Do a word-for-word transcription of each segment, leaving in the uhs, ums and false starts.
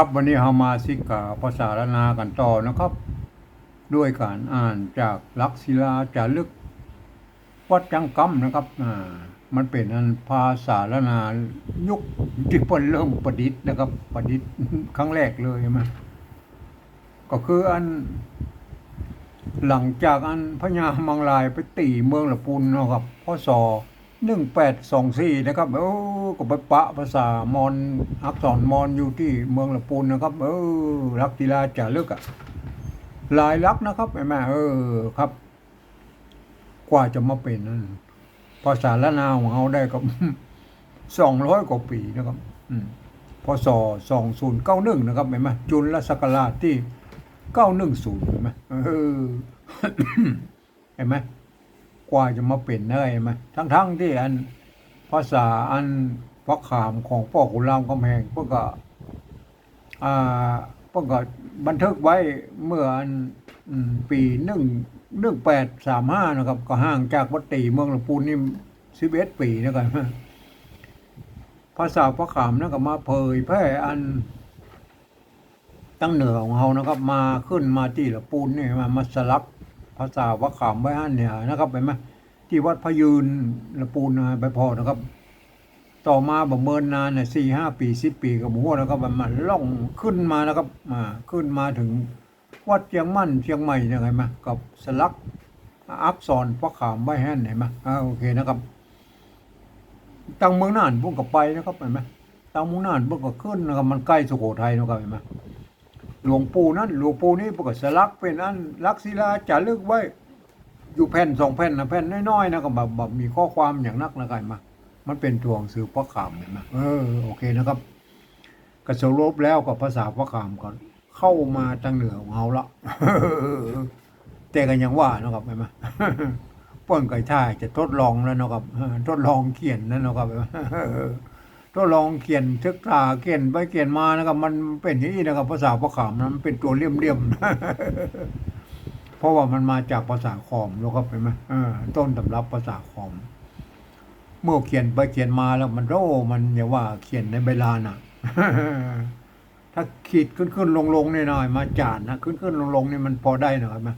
ครับ วันนี้เฮามาศึกษาภาษาล้านนากั๋นต่อนะครับ ด้วยก๋านอ่านจากหลักศิลาจ๋ารึกวัดจังกำนะครับ อ่า มันเป๋นอันภาษาล้านนายุคตี้เปิ้นเริ่มประดิษฐ์นะครับ ประดิษฐ์ครั้งแรกเลยหันก่อ ก็คืออัน หลังจากอันพญามังรายไปตี๋เมืองละปูนนะครับ พ.ศ. หนึ่งแปดสองสี่นะครับ เออ ก็ไปปะภาษามอญ อักษรมอญอยู่ตี้เมืองละปูนนะครับ เออ หลักศิลาจ๋ารึกอะ หลายหลักนะครับ หันก่อ เออ ครับ กว่าจะมาเป๋นอันภาษาล้านนาของเฮาได้ก็ สองร้อยกว่าปี๋นะครับ อืม พ.ศ. สองศูนย์เก้าหนึ่งนะครับ หันก่อ จุลศักราชตี้เก้าหนึ่งศูนย์ หันก่อ เออ หันก่อ กว่าจะมาเป๋นได้ หันก่อ ตังๆ ตี้อันภาษาอันพระขามของป้อขุนรามคำแหงเปิ้นก็ อ่า เปิ้นก็บันทึกไว้เมื่ออัน อืม ปี๋หนึ่ง หนึ่งแปดสามห้านะครับ ก็ห่างจากวัดตี๋เมืองละปูนนี่สิบเอ็ดปี๋นะครับ ภาษาพระขามนั้นก็มาเผยแพร่อัน ตังเหนือของเฮานะครับ มาขึ้นมาตี้ละปูนนี่ มา มาสลักภาษาพระขามไว้หั้นเนี่ยนะครับ หันก่อ ตี้วัดพระยืนละปูนนะ ไปผ่อนะครับ ต่อมาบ่เมินนานน่ะ สี่ห้าปี๋ สิบปี๋ก็บ่ฮู้นะครับ มัน มันล่องขึ้นมานะครับ อ่า ขึ้นมาเถิงวัดเจียงมั่นเจียงใหม่เนี่ย หันก่อ ก็สลักอักษรพระขามไว้หั้น หันก่อ อ่า โอเคนะครับ ตังเมืองน่านเปิ้นก็ไปนะครับ หันก่อ ตังเมืองน่านเปิ้นก็ขึ้นนะครับ มันใก้สุโขทัยนะครับ หันก่อ หลวงปู่นั้น หลวงปู่นี้เปิ้นก็สลักเป๋นอันหลักศิลาจ๋ารึกไว้ อยู่แผ่นสองแผ่นนะ แผ่นน้อยๆ นะ ก็แบบ แบบมีข้อความอย่างนักนะ หันก่อ มันเป๋นตั๋วหนังสือพระขาม หันก่อ เออ โอเคนะครับ ก็สรุปแล้วก็ภาษาพระขามก็เข้ามาตังเหนือของเฮาละ แต่ก็ยังว่านะครับ หันก่อ เปิ้นก็ถ้าจะทดลองแล้วนะครับ เออ ทดลองเขียนแล้วนะครับ ทดลองเขียน ศึกษาเขียนไปเขียนมานะครับ มันเป๋นอย่างนี้นะครับ ภาษาพระขามนะ มันเป๋นตั๋วเหลี่ยมๆ เพราะว่ามันมาจากภาษาขอมแล้วครับ หันก่อ เออ ต้นตำรับภาษาขอม เมื่อเขียนไปเขียนมาแล้วมัน โอ้ มันอย่าว่าเขียนในใบลานน่ะ ถ้าขีดขึ้นๆ ลงๆ นี่หน่อย มาจ๋านนะ ขึ้นๆ ลงๆ นี่มันปอได้หน่อย หันก่อ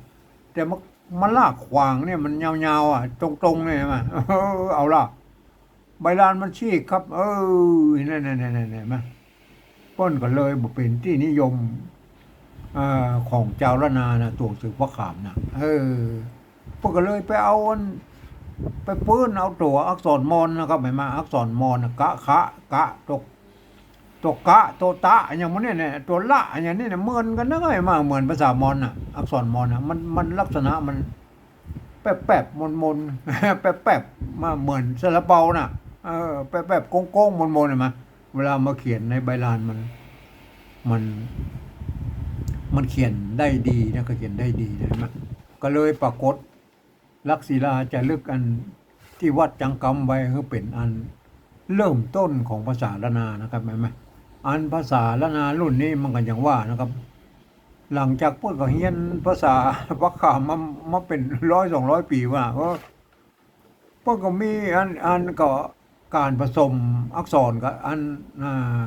แต่มา มาลากขวางเนี่ย มันยาวๆ อ่ะ ตรงๆ เนี่ย หันก่อ เออ เอาละ ใบลานมันฉีกครับ เออ นั่นๆๆๆ หันก่อ เปิ้นก็เลยบ่เป๋นตี้นิยม เอ่อ ของจาวล้านนานะ ตั๋วหนังสือพระขามนะ เออ เปิ้นก็เลยไปเอาอัน ไปปื้นเอาตั๋วอักษรมอญนะครับ หันก่อ อักษรมอญนะ กะ ขะ กะ ตก ตั๋วกะ ตั๋วตะ อะหยังหมู่นี้เนี่ย ตั๋วละ อะหยังนี่เนี่ย เหมือนกั๋นนะ หันก่อ เหมือนภาษามอญน่ะ อักษรมอญน่ะ มัน มันลักษณะมันแปบๆ มนๆ แปบๆ มาเหมือนซาลาเปาน่ะ เออ แปบๆ โก้งๆ มนๆ หันก่อ เวลามาเขียนในใบลานมัน มัน มันเขียนได้ดีนะ ก็เขียนได้ดีนะ หันก่อ ก็เลยปรากฏ หลักศิลาจ๋ารึกอันตี้วัดจังกำไว้ คือเป๋นอันเริ่มต้นของภาษาล้านนานะครับ หันก่อ อันภาษาล้านนารุ่นนี้มันก็อย่างว่านะครับ หลังจากเปิ้นก็เฮียนภาษาพระขามมา มาเป๋นร้อยสองร้อยปี๋ว่า เออ เปิ้นก็มีอัน อันก็ก๋านผสมอักษรกับอัน อ่า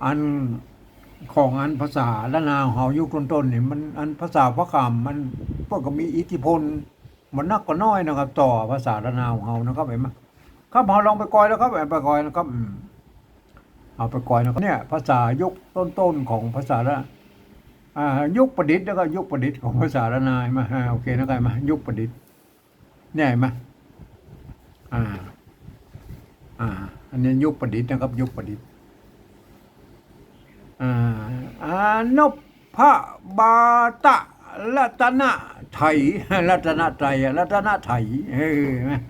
อันของอันภาษาล้านนาของเฮายุคต้นๆ นี่ มัน อันภาษาพระขามมัน เปิ้นก็มีอิทธิพล บ่นักก็น้อยนะครับ ต่อภาษาล้านนาของเฮานะครับ หันก่อ ครับ เฮาลองไปกอยแล้วครับ ไปกอยนะครับ อืม เอาไปกอยนะครับ เนี่ย ภาษายุคต้นๆ ของภาษาละ อ่า ยุคประดิษฐ์นะครับ ยุคประดิษฐ์ของภาษาล้านนา หันก่อ อ่า โอเคนะครับ หันก่อ ยุคประดิษฐ์ เนี่ย หันก่อ อ่า อ่า อันนี้ยุคประดิษฐ์นะครับ ยุคประดิษฐ์ อ่า อนุปบาตะรัตนไถย รัตนไตรยอะ รัตนไถย เออ หันก่อ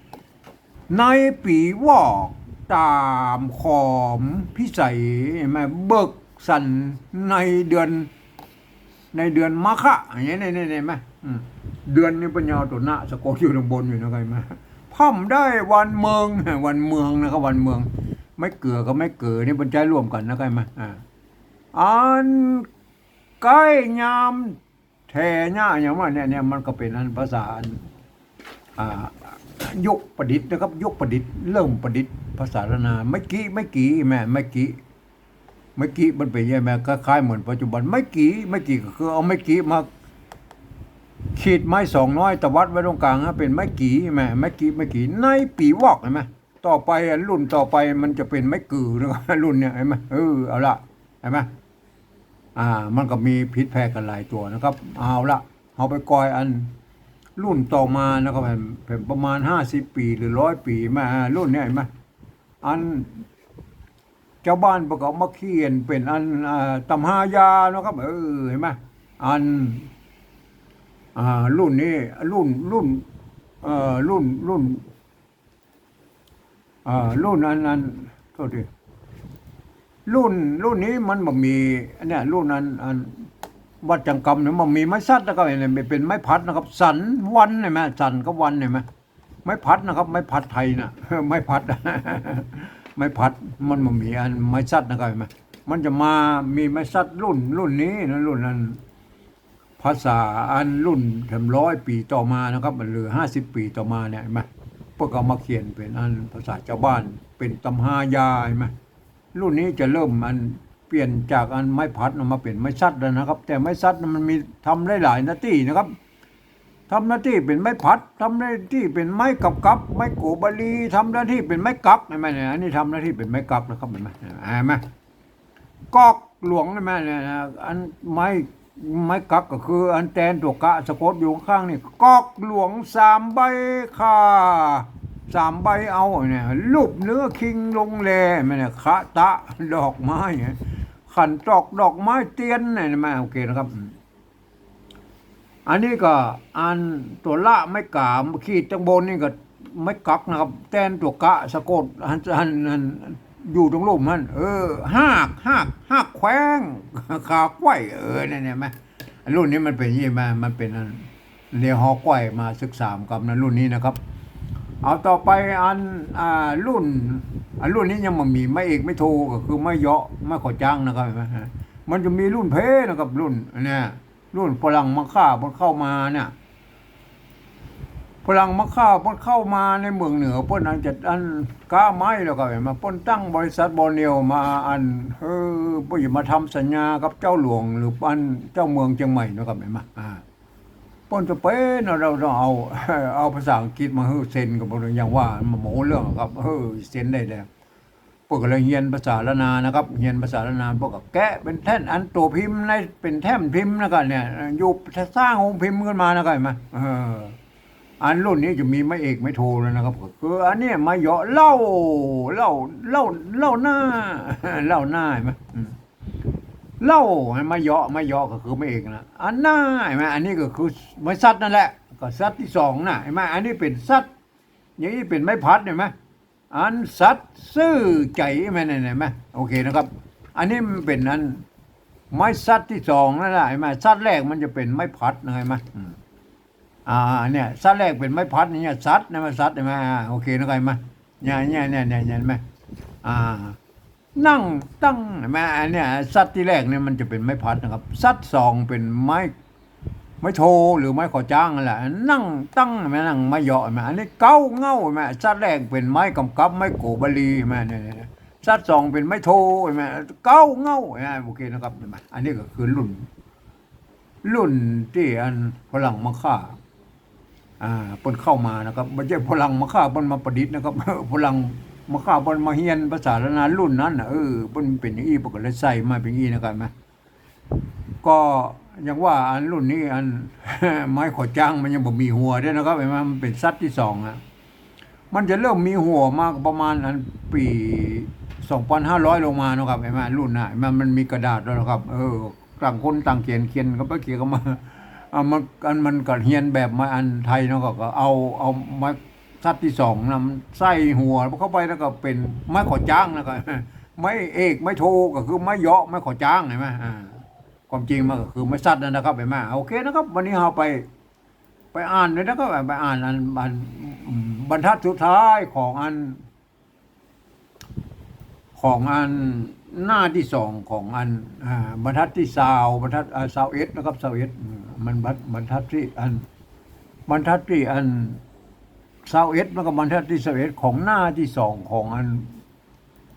ในปี๋วอกต๋ามขอมพิสัย หันก่อ เบิกสรรค์ในเดือน ในเดือนมาฆะ อย่างนี้ นี่ นี่ หันก่อ อืม เดือนนี้เปิ้นเอาตั๋วนะสะกดอยู่ตางบนอยู่นะ หันก่อ พร่ำได้วันเมือง วันเมืองนะครับ วันเมือง ไม้เกือกับไม้เก๋อนี่เปิ้นใจ๊ร่วมกั๋นนะ หันก่อ อ่า อันใก้ยามแถเนี้ย อย่างว่าเนี่ย เนี่ย มันก็เป๋นอันภาษาอัน อ่า ยุคประดิษฐ์นะครับ ยุคประดิษฐ์ เริ่มประดิษฐ์ภาษาล้านนา ไม้กี้ ไม้กี้ แม่ ไม้กี้ ไม้กรี๊ดมันเป๋นใหญ่แม่ คล้ายๆ เหมือนปัจจุบัน ไม้กรี๊ด ไม้กรี๊ดก็คือเอาไม้กรี๊ดมาขีดไม้สองน้อย ตวัดไว้ตรงกลาง หื้อเป๋นไม้กรี๊ดแม่ ไม้กรี๊ด ไม้กรี๊ด ในปีวอก หันก่อ ต่อไป อันรุ่นต่อไปมันจะเป๋นไม้กือนะครับ รุ่นเนี่ย หันก่อ เออ เอาละ หันก่อ อ่า มันก็มีผิดแผกกั๋นหลายตั๋วนะครับ เอาละ เฮาไปก่อยอันรุ่นต่อมานะครับ แผ่น แผ่นประมาณห้าสิบปี๋หรือร้อยปี๋มา อ่า รุ่นเนี่ย หันก่อ อันจาวบ้านเปิ้นก็เอามาเขียนเป๋นอัน อ่า ต๋ำฮายานะครับ เออ หันก่อ อัน อ่า รุ่นนี้ รุ่น รุ่น เอ่อ รุ่น รุ่น อ่า รุ่นอัน อัน โทษที รุ่น รุ่นนี้มันบ่มี อันเนี้ย รุ่นอัน อันวัดจังกำเนี่ย บ่มีไม้สัตว์นะครับ เนี่ย เป๋นไม้ผัดนะครับ สันวัน หันก่อ สันกับวัน หันก่อ ไม้ผัดนะครับ ไม้ผัดไทยน่ะ ไม้ผัด ไม้ผัด มันบ่มีอันไม้สัตว์นะครับ หันก่อ มันจะมามีไม้สัตว์รุ่น รุ่นนี้นะ รุ่นนั้น ภาษาอันรุ่นแถมร้อยปี๋ต่อมานะครับ หรือห้าสิบปี๋ต่อมาเนี่ย หันก่อ เปิ้นก็เอามาเขียนเป๋นอันภาษาจาวบ้าน เป๋นต๋ำฮายา หันก่อ รุ่นนี้จะเริ่มอันเปลี่ยนจากอันไม้ผัดน่ะมาเป๋นไม้สัตว์แล้วนะครับ แต่ไม้สัตว์น่ะมันมีทำได้หลายหน้าตี้นะครับ ทำหน้าตี้เป๋นไม้ผัด ทำหน้าตี้เป๋นไม้กับกับ ไม้โกบาลี ทำหน้าตี้เป๋นไม้กั๊ก หันก่อ เนี่ย อันนี้ทำหน้าตี้เป๋นไม้กั๊กนะครับ หันก่อ หันก่อ ก๊อกหลวง หันก่อ เนี่ยนะ อันไม้ ไม้กั๊กก็คืออันแตนตั๋วกะสะกดอยู่ข้างๆ นี่ ก๊อกหลวงสามใบค่ะ สามใบเอาเนี่ย ลูบเนื้อคิงลงแล หันก่อ เนี่ย คะตะดอกไม้เนี่ย ขันตอกดอกไม้เตียนเนี่ย หันก่อ โอเคนะครับ อืม อันนี้ก็อันตั๋วละไม้ก๋าม ขีดตังบนนี่ก็ไม้กั๊กนะครับ แตนตั๋วกะสะกด หัน หัน หัน อยู่ตรงลุ่มหั้น เออ ฮาก ฮาก ฮากแขว้ง ขาไขว้ เออ เนี่ย หันก่อ รุ่นนี้มันเป๋นอย่างนี้มา มันเป๋นอัน เดี๋ยวฮอไขว้มาศึกษากั๋นนะ รุ่นนี้นะครับ เอาต่อไปอัน อ่า รุ่น อันรุ่นนี้ยังบ่มีไม้เอกไม้โท ก็คือไม้เยาะ ไม้ขอจ๊างนะครับ หันก่อ มันจะมีรุ่นเพนะครับ รุ่นเนี่ย รุ่นฝรั่งมังค่าเปิ้นเข้ามาเนี่ย ฝรั่งมังค่าเปิ้นเข้ามาในเมืองเหนือ เปิ้นอันจะอันก๊าไม้แล้วก็หันก่อ เปิ้นตั้งบริษัทบ่อเนียวมาอัน เออ เปิ้นจะมาทำสัญญากับเจ้าหลวงหรืออันเจ้าเมืองเจียงใหม่นะครับ หันก่อ อ่า เปิ้นจะเป๋น เราต้องเอา เอาภาษาอังกฤษมาหื้อเซ็นกับเปิ้น อย่างว่ามันบ่ฮู้เรื่องครับ เออ เซ็นได้แล้ว เปิ้นก็เลยเฮียนภาษาล้านนานะครับ เฮียนภาษาล้านนา เปิ้นก็แกะเป๋นแท่น อันตั๋วพิมพ์ใน เป๋นแท่นพิมพ์นะครับ เนี่ย อยู่สร้างโฮงพิมพ์ขึ้นมานะครับ หันก่อ เออ อันรุ่นนี้จะมีไม้เอกไม้โทแล้วนะครับ ก็คืออันเนี้ยไม้เยาะ เล่า เล่า เล่า เล่าหน้า เล่าหน้า หันก่อ อืม เล่า ไม้เยาะ ไม้เยาะก็คือไม้เอกนะ อันหน้า หันก่อ อันนี้ก็คือไม้สัตว์นั่นแหละ ก็สัตว์ตี้สองน่ะ หันก่อ อันนี้เป๋นสัตว์ อย่างนี้เป๋นไม้ผัด หันก่อ อันสัตย์ซื่อใจ๋ หันก่อ หันก่อ โอเคนะครับ อันนี้มันเป๋นอันไม้สัตย์ตี้สองนั่นแหละ หันก่อ สัตย์แรกมันจะเป๋นไม้ผัดนะ หันก่อ อืม อ่า เนี่ย สัตย์แรกเป๋นไม้ผัด เนี่ย สัตย์ เนี่ย มันสัตย์ หันก่อ อ่า โอเคนะครับ หันก่อ เนี่ย เนี่ย หันก่อ อ่า นั่งตั้ง หันก่อ อันเนี้ย สัตย์ตี้แรกเนี่ยมันจะเป๋นไม้ผัดนะครับ สัตย์สองเป๋นไม้ ไม้โทหรือไม้ขอจ๊างนั่นแหละ นั่งตั้ง หันก่อ นั่งไม้เยาะ หันก่อ อันนี้เก๊าเหง้า หันก่อ สัตย์แรกเป๋นไม้กำกับ ไม้โกบาลี หันก่อ เนี่ย เนี่ย เนี่ย สัตย์สองเป๋นไม้โท หันก่อ เก๊าเหง้า หันก่อ โอเคนะครับ หันก่อ อันนี้ก็คือรุ่น รุ่นตี้อันฝรั่งมังค่า อ่า เปิ้นเข้ามานะครับ บ่ใจ้ฝรั่งมังค่าเปิ้นมาประดิษฐ์นะครับ ฝรั่งมังค่าเปิ้นมาเฮียนภาษาล้านนารุ่นนั้นน่ะ เออ เปิ้นเป๋นอย่างอี้ เปิ้นก็เลยใส่มาเป๋นอย่างอี้นะครับ หันก่อ ก็อย่างว่าอันรุ่นนี้อัน ไม้ขอจ๊างมันยังบ่มีหัวเด้อนะครับ หันก่อ มันเป๋นสัตย์ตี้สองอะ มันจะเริ่มมีหัวมาประมาณอันปี๋สองปันห้าร้อยลงมาเนาะครับ หันก่อ รุ่นน่ะ หันก่อ มันมีกระดาษแล้วนะครับ เออ ต่างคนต่างเขียน เขียนกันไปเขียนกันมา อ่ะ มัน อัน มันก็เฮียนแบบไม้อันไทยเนาะ ก็ ก็เอา เอาไม้สัตย์ตี้สองนะ มันใส่หัวเข้าไปแล้วก็เป๋นไม้ขอจ๊าง แล้วก็ ไม้เอก ไม้โท ก็คือไม้เยาะ ไม้ขอจ๊าง หันก่อ อ่า ความจริงมันก็คือไม้สัตย์นั่นนะครับ หันก่อ โอเคนะครับ วันนี้เฮาไป ไปอ่านเลยนะครับ ไปอ่านอัน อัน อืม บรรทัดสุดท้ายของอัน ของอันหน้าตี้สองของอัน อ่า บรรทัดตี้ซาว บรรทัด อ่า ซาวเอ็ดนะครับ ซาวเอ็ด อืม มันบรร บรรทัดตี้อัน บรรทัดตี้อัน ซาวเอ็ด มันก็บรรทัดตี้ซาวเอ็ดของหน้าตี้สองของอัน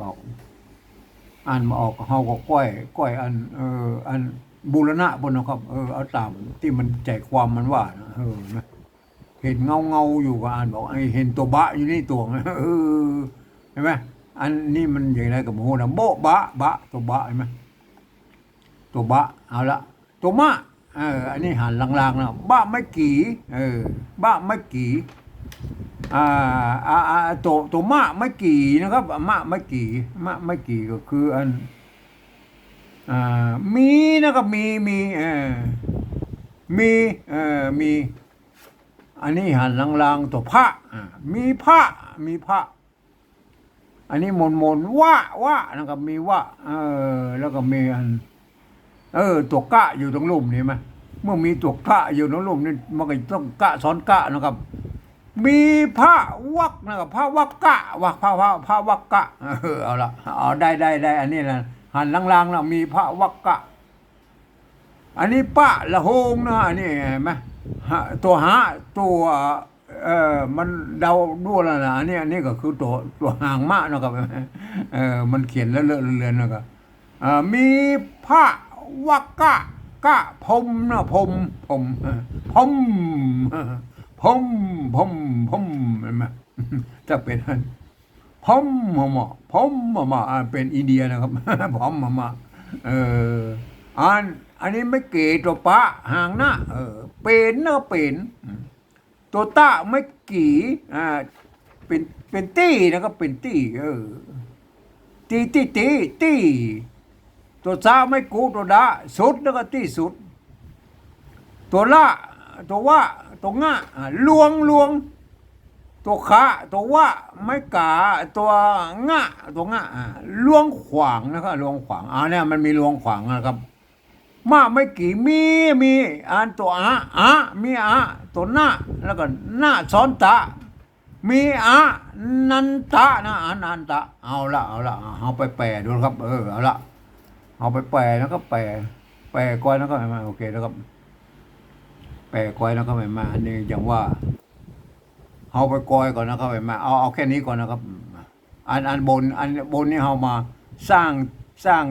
บ่ออก อ่านบ่ออก เฮาก็ก้อย ก้อยอัน เออ อันบูรณะปู้นนะครับ เออ เอาต๋ามตี้มันใจ๋ความมันว่านะ เออ นะ หันเงาๆ อยู่ก็อ่านบ่ออก ไอ้หันตั๋วบะอยู่นี่ตั๋ว เออ หันก่อ อันนี้มันจะใดก็บ่ฮู้นะ โบ๊ะบะ บะ ตั๋วบะ หันก่อ ตั๋วบะ เอาละ ตั๋วมะ เออ อันนี้หันลางๆ นะ บะไม้กี่ เออ บะไม้กี่ อ่า อ่า อ่า ตั๋ว ตั๋วมะไม้กี่นะครับ มะไม้กี่ มะไม้กี่ก็คืออัน อ่า มีนะครับ มี มี เออ มี เออ มี อันนี้หันลางๆ ตั๋วพะ อ่า มีพะ มีพะ อันนี้มนๆ วะ วะ นะครับ มีวะ เออ แล้วก็มีอัน เออ ตั๋วกะอยู่ตรงลุ่มนี่หันก่อ เมื่อมีตั๋วกะอยู่ตรงลุ่มนี่ มันก็ต้องกะซ้อนกะนะครับ มีพระวักนะครับ พระวักกะ วัก พระ พระ พระวักกะ เออ เอาละ เอา ได้ ได้ ได้ อันนี้นะ หันลางๆ นะ มีพระวักกะ อันนี้ปะละโฮงนะ อันนี้หันก่อ หะ ตั๋วหะ ตั๋ว เอ่อ มันเดาดูแล้วนะ อันนี้ อันนี้ก็คือตั๋ว ตั๋วหางมะนะครับ เอ่อ มันเขียนเลอะๆ เลือนๆ นะครับ อ่า มีพระวักกะ กะพรหมนะ พรหม พรหม เออ พรหม พรหม พรหม พรหม หันก่อ ถ้าเป๋นอัน พรหมมะ พรหมมะ อ่า เป๋นอินเดียนะครับ พรหมมะ เออ อัน อันนี้ไม้เก๋ตั๋วปะ หางนะ เออ เป๋นนะ เป๋น ตั๋วตะไม้กี่ อ่า เป๋น เป๋นตี้นะครับ เป๋นตี้ เออ ตี้ ตี้ ตี้ ตี้ ตั๋วสะไม้กุ ตั๋วดะ สุด แล้วก็ตี้สุด ตั๋วละ ตั๋ววะ ตั๋วงะ อ่า ลวง ลวง ตั๋วขะ ตั๋ววะ ไม้ก๋า ตั๋วงะ ตั๋วงะ อ่า ลวงขวางนะครับ ลวงขวาง อ่า เนี่ย มันมีลวงขวางนะครับ มะไม้กี่ มี มี อันตั๋วอะ อะ มีอะ ตั๋วนะ แล้วก็นะซ้อนตะ มีอะนันตะนะ อะนันตะ เอาละ เอาละ เฮาไปแป๋ดูครับ เออ เอาละ เฮาไปแป๋นะครับ แป๋ แป๋ก่อนนะครับ โอเคนะครับ แป๋ก่อนนะครับ อันนี้อย่างว่า เฮาไปกอยก่อนนะครับ เอา เอาแค่นี้ก่อนนะครับ อัน อันบน อันบนนี่เฮามาสร้าง สร้าง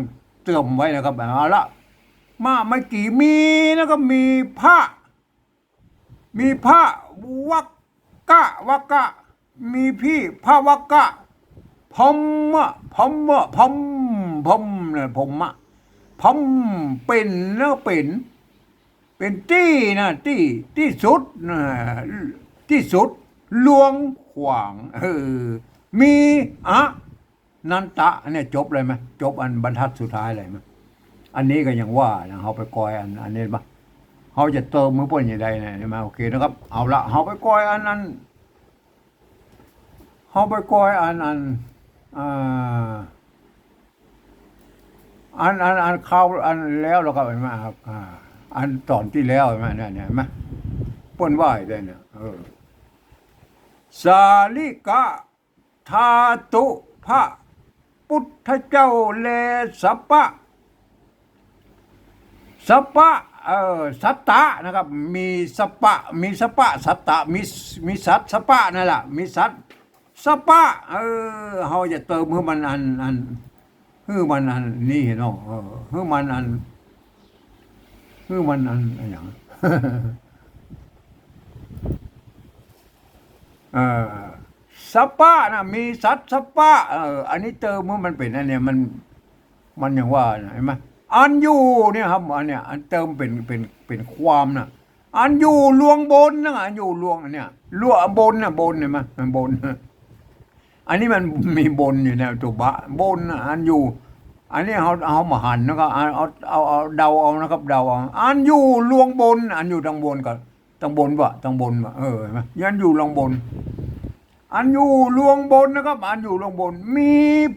เติมไว้นะครับ เอาละ มะไม้กี่ มีนะครับ มีพระ มีพระวักกะ วักกะ มีพี่พระวักกะ พรหมะ พรหมะ พรหม พรหมนะ พรหมะ พรหม เป๋นนะ เป๋น เป๋นตี้นะ ตี้ ตี้สุดนะ ตี้สุด ลวงขวาง เออ มีอะ นันตะ อันเนี้ยจบเลยไหม จบอันบรรทัดสุดท้ายเลยไหม อันนี้ก็อย่างว่านะ เฮาไปกอยอัน อันนี้ปะ เฮาจะเติมหื้อเปิ้นอย่างใดนะ หันก่อ โอเคนะครับ เอาละ เฮาไปกอยอัน อัน เฮาไปกอยอัน อัน อ่า อัน อัน อันคราว อันแล้ว แล้วก็หันก่อ อ่า อันต๋อนตี้แล้ว หันก่อ เนี่ย เนี่ย หันก่อ เปิ้นว่าอย่างใดเนี่ย เออ สาลิกะ ธาตุ พระปุทธเจ้าแลสัปปะ สัปปะ เอ่อ สัตตะนะครับ มีสัปปะ มีสัปปะสัตตะ มี มีสัตว์สัปปะนั่นแหละ มีสัตว์สัปปะ เออ เฮาจะเติมหื้อมันอัน อัน หื้อมันอันนี้เนาะ เออ หื้อมันอัน หื้อมันอัน อันหยัง เอ่อ สัปปะนะ มีสัตว์สัปปะ เอ่อ อันนี้เติมหื้อมันเป๋นอันเนี้ย มัน มันอย่างว่านะ หันก่อ อันอยู่เนี่ยครับ อันเนี้ย อันเติมเป๋น เป๋น เป๋นความนะ อันอยู่ลวงบนนะ อันอยู่ลวงอันเนี้ย ลวงบนนะ บน หันก่อ บน อันนี้มันมีบนอยู่ในตั๋วบะ บนนะ อันอยู่ อันนี้เฮา เฮาบ่หันนะครับ เอา เอา เอา เอาเดาเอานะครับ เดาเอา อันอยู่ลวงบน อันอยู่ตังบนก่อน ตังบนวะ ตังบนวะ เออ หันก่อ อันอยู่ลวงบน อันอยู่ลวงบนนะครับ อันอยู่ลวงบน มี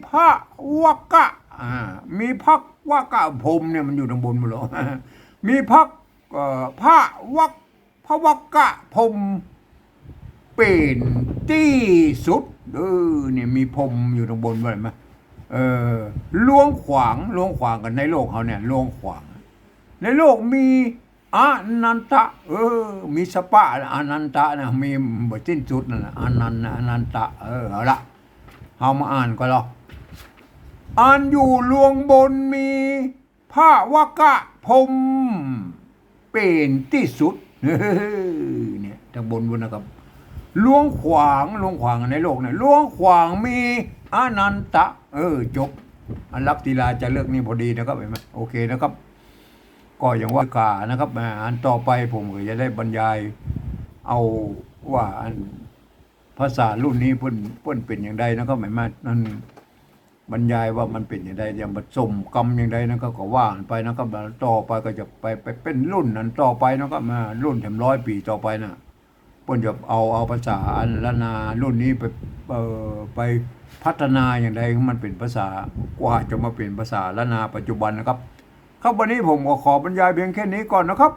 พระวักกะ อ่า มีพระวักกะพรหมเนี่ย มันอยู่ตังบนหมดเลย มีพระ เอ่อ พระวัก พระวักกะพรหม เป๋นตี้สุด เออ เนี่ย มีพรหมอยู่ตังบน หันก่อ เออ ลวงขวาง ลวงขวางกันในโลกเฮาเนี่ย ลวงขวาง ในโลกมีอนันตะ เออ มีสปะ อนันตะนะ มีบ่สิ้นสุดนั่นน่ะ อนันต์นะ อนันตะ เออ เอาละ เฮามาอ่านก่อนละ อันอยู่ลวงบนมี พระวกะพรหมเป๋นตี้สุด เนี่ย ตางบนพุ้นนะครับ ลวงขวาง ลวงขวางในโลกเนี่ย ลวงขวางมีอนันตะ เออ จบ อันหลักศิลาจารึกนี่พอดีนะครับ หันก่อ โอเคนะครับ ก็อย่างว่าก๋านะครับ อ่า อันต่อไปผมก็จะได้บรรยาย เอาว่าอันภาษารุ่นนี้เปิ้น เปิ้นเป๋นอย่างใดนะครับ หันก่อ อันบรรยายว่ามันเป๋นอย่างใด อย่างผสมกำอย่างใดนะครับ ก็ว่ากั๋นไปนะครับ ต่อไปก็จะไป ไปเป๋นรุ่นอันต่อไปนะครับ อ่า รุ่นแถมร้อยปี๋ต่อไปน่ะ เปิ้นจะเอา เอาภาษาอันล้านนารุ่นนี้ไป เอ่อ ไปพัฒนาอย่างใดให้มันเป๋นภาษา กว่าจะมาเป๋นภาษาล้านนาปัจจุบันนะครับ ครับ วันนี้ผมก็ขอบรรยายเพียงแค่นี้ก่อนนะครับ